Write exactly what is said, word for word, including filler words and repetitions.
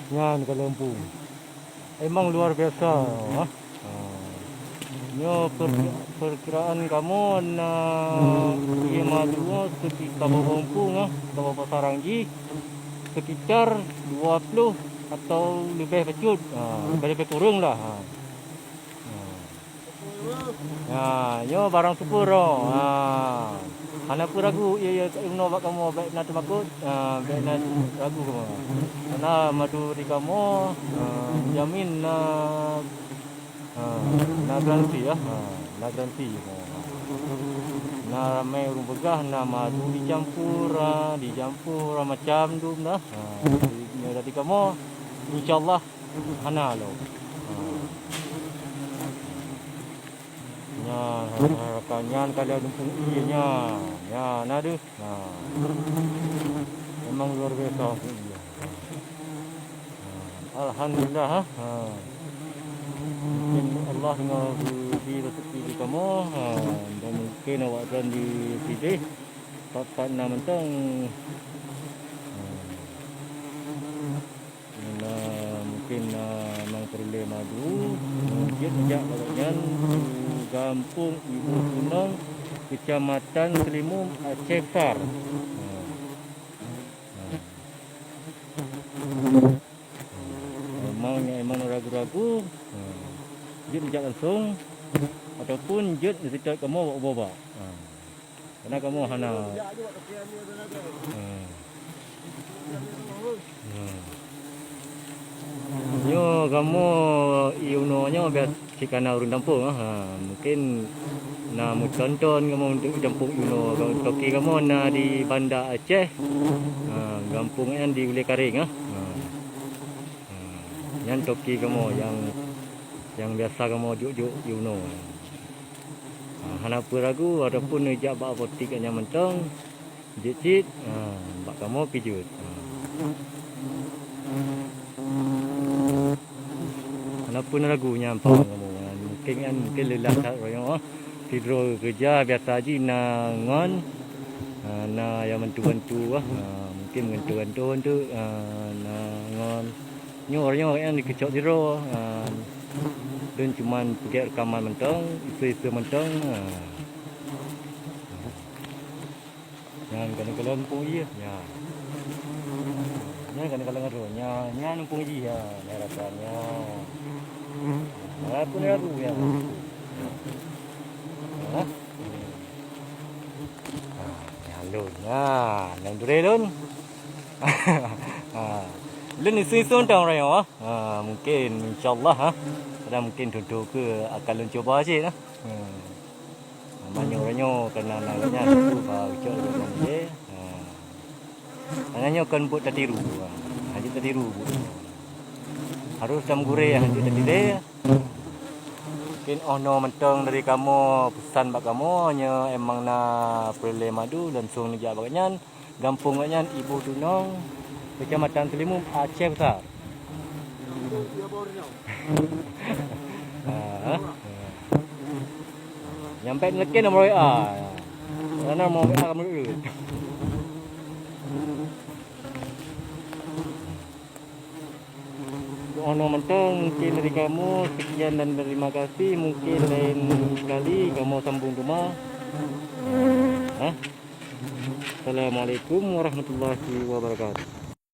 Nyan ka leumpung. Emang luar biasa, ha? Ha. Nyoe per-, perkiraan kamoe na ié madu sekitar saboh gampông, ha, saboh pasarang jih sekitar dua puluh atau leubeh bacut. Ha, leubeh kureueng lah, ha. Ha. Ha, nyoe barang super, oh. Ha. Hana peue ragu, ié, ié, ié unoe bak kamoe, bèk na teumakot. Ha, bèk na ragu kamoe. Karena madu di kamoe, ha, jamin na, ha, na garanti, ya. Ha, na garanti. Ha. Na ramé ureueng peugah, na madu dicampur, ha, dicampur, ha, macam dum na. Ha, nyoe dari kamoe, insyaallah, hana lom. Ha. Nyan, ha, ha, rakan nyan ka lheueh lumpung ié nyan. Nyan, na deuh. Ha. Memang luar biasa lumpung ié. Ha. Ha. Alhamdulillah, ha. Ha. Mungkin Allah teungoh geubri rezeki di kamoe, ha, dan mungkin awak droen di sideh, pat-pat na mantong. Ha. Na, mungkin na, mang peureulèe madu, jeuet jak bak gobnyan u Gampông Ibu Tunong, Keucamatan Seulimum, Aceh Besar. Ha. Ha. Ha. Mang nyang, mang ragu-ragu, ha, jeuet jak langsông, ataupun jeuet neuseutôt kamoe bak ubak-ubak. Ha. Karena kamoe hana. Hmm. Hmm. Nyoe kamoe ié unoe nyoe biasa cit ka na ureueng gampông, ha. Mungkin na meutonton kamoe untuk gampông ié unoe. Toke kamoe na di Banda Aceh. Ha, gampông nyan di Ulèe Kareng, ha. Ha. Ha. Nyan toke kamoe nyang, nyang biasa kamoe jok-jok ié unoe. Ha, hana peue ragu, ataupun neujak bak apotek nyan mantong, jeuet cit, ha, bak kamoe pih jeuet. Ha. Hana peue ragu nyan, paham kamoe. Ha, mungkin nyan, mungkin leulah that roh nyoe, ha. Sidroe keureuja biasa jih na ngon, ha, na nyang bantu-bantu, ha. Ha, mungkin bantu-bantu tu, ha, na ngon. Nyoe, nyoe awaknyan dikeucok sidroe, ha. Lôn cuman peugèt reukaman mantong, isu-isu mantong, ha. Nyan keuneuk kalon muphom jih, nyan. Nyan keuneuk kalon droe, nyan, nyan muphom jih, ya, nyan rasa, nyan. Walaupun ragu, ya. Ha? Ha, nyan lôn, nyan, nyan durée lôn. Ha. Lôn isu-isu tang orang nyoe, ha. Ha, mungkin, insya Allah, ha. Kadang mungkin tutoe keu akan lôn cuba cit, ha. Ha. Meunyoe uroe nyoe keunan awaknyan, itu baru cok awaknyan lé. Ha. Karena nyoe kon buet tatiru. Ha. Hanjeuet tatiru buet. Harôh tam gurée hanjeuet tatiru. Mungkin 'oh noe mantong dari kamoe, peusan bak kamoe, nyoe emang na peureulée madu, langsong neujak bak nyan. Gampông awaknyan Ibu Tunong, Keucamatan Seulimum, Aceh Besar. Ha, ha. Nyang bèk neulakèe nomor W A. Karena nomor W A kamoe reuet. Nyoe mantong mungkin dari kamoe, sekian dan terima kasih. Mungkin lain kali kamoe sambung teuma. Ha? Assalamualaikum warahmatullahi wabarakatuh.